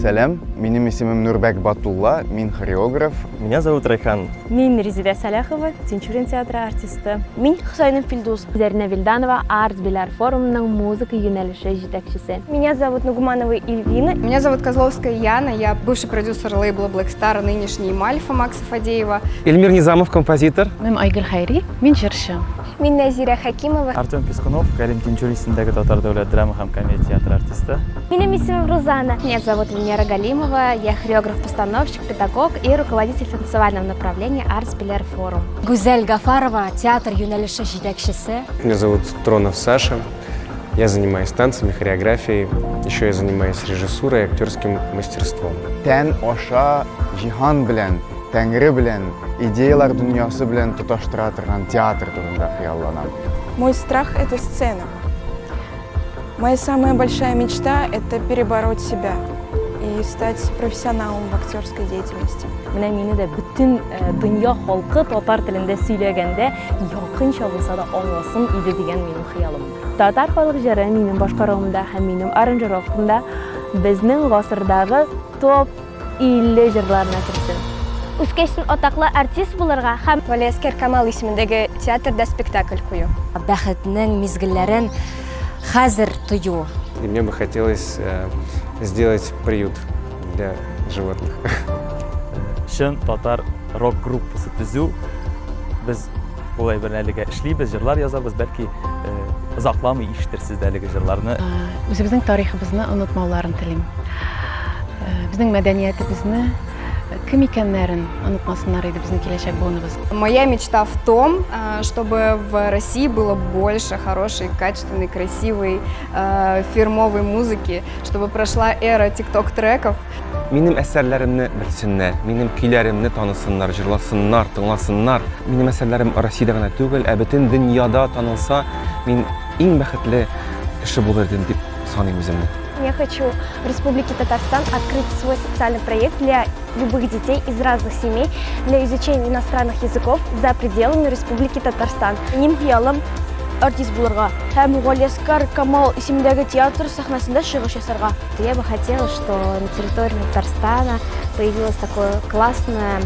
Сәлам, минем исемем Нурбәк Батулла, мин хореограф. Меня зовут Райхан. Мин Резеда Сәләхова, Тинчурин театры артисты. Мин Хусайнов Филдус. Зәринә Вилданова, Арт Биләр форумының музыка юнәлеше җитәкчесе. Меня зовут Нугуманова Ильвина. Меня зовут Козловская Яна, я бывший продюсер лейбла Black Star, нынешний Мальфа Макса Фадеева. Эльмир Низамов, композитор. Мин Айгөл Хәйри, мин җырчы. Мин Нәзирә Хәкимова. Артем Пискунов, Кәрим Тинчурин исемендәге Татар дәүләт драма һәм комедия театры артисты. Минем исемем Рузана. Меня зовут Венера Галимова, я хореограф-постановщик, педагог и руководитель танцевального направления Арс Биләр Форум. Гүзәл Гафарова, театр юнәлеше җитәкчесе. Меня зовут Тронов Саша. Я занимаюсь танцами, хореографией, еще я занимаюсь режиссурой и актерским мастерством. Тән аша җиһан белән, Тәңре белән, идеялар дөньясы белән тоташтыра торган театр турында хыялланам. Мой страх – это сцена. Моя самая большая мечта – это перебороть себя и стать профессионалом в актерской деятельности. Менә мине дә бөтен дөнья халкы татар телендә сөйләгәндә якынча булса да аңласын иде дигән минем хыялым. Татар халык җыры минем башкаруымда һәм минем аранжировкамда безнең гасырдагы топ 50 җырларына керсен. Үскәчтен атаклы артист булырга һәм Галиәскәр Камал исемендәге театрда спектакль кую. Бәхетнең мизгелләрен хәзер тою. И мне бы хотелось сделать приют для животных. Чын татар рок группасы төзү. Без ул әйберне әлегә эшлибез, җырлар язабыз, бәлки озакламый ишетерсез дә әлеге җырларны. Үзебезнең тарихыбызны онытмауларын телим. Безнең мәдәниятебезне, кем икәннәрен онытмасыннар иде безнең киләчәк буыныбыз. Моя мечта в том, чтобы в России было больше хорошей, качественной, красивой, фирмовой музыки, чтобы прошла эра тикток-треков. Минем әсәрләремне белсеннәр, минем көйләремне танысыннар, җырласыннар, тыңласыннар. Минем әсәрләрем Россиядә генә түгел, ә бөтен дөньяда танылса, мин иң бәхетле кеше булыр идем дип саныйм үземне. Я хочу в Республике Татарстан открыть свой социальный проект для любых детей из разных семей для изучения иностранных языков за пределами Республики Татарстан. Минем хыялым артист булырга һәм Галиәскар Камал исемендәге театр сәхнәсендә чыгыш ясарга. Я бы хотела, что на территории Татарстана появилось такое классное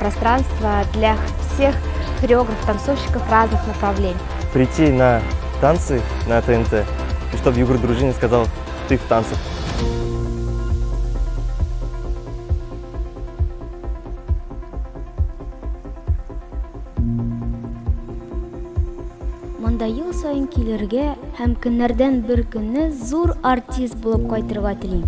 пространство для всех хореографов-танцовщиков разных направлений. Прийти на танцы на ТНТ, и чтобы Егор Дружинин сказал: ты в танцах. Монда ел саен килергә һәм көннәрдән бер көнне зур артист булып кайтырга телим.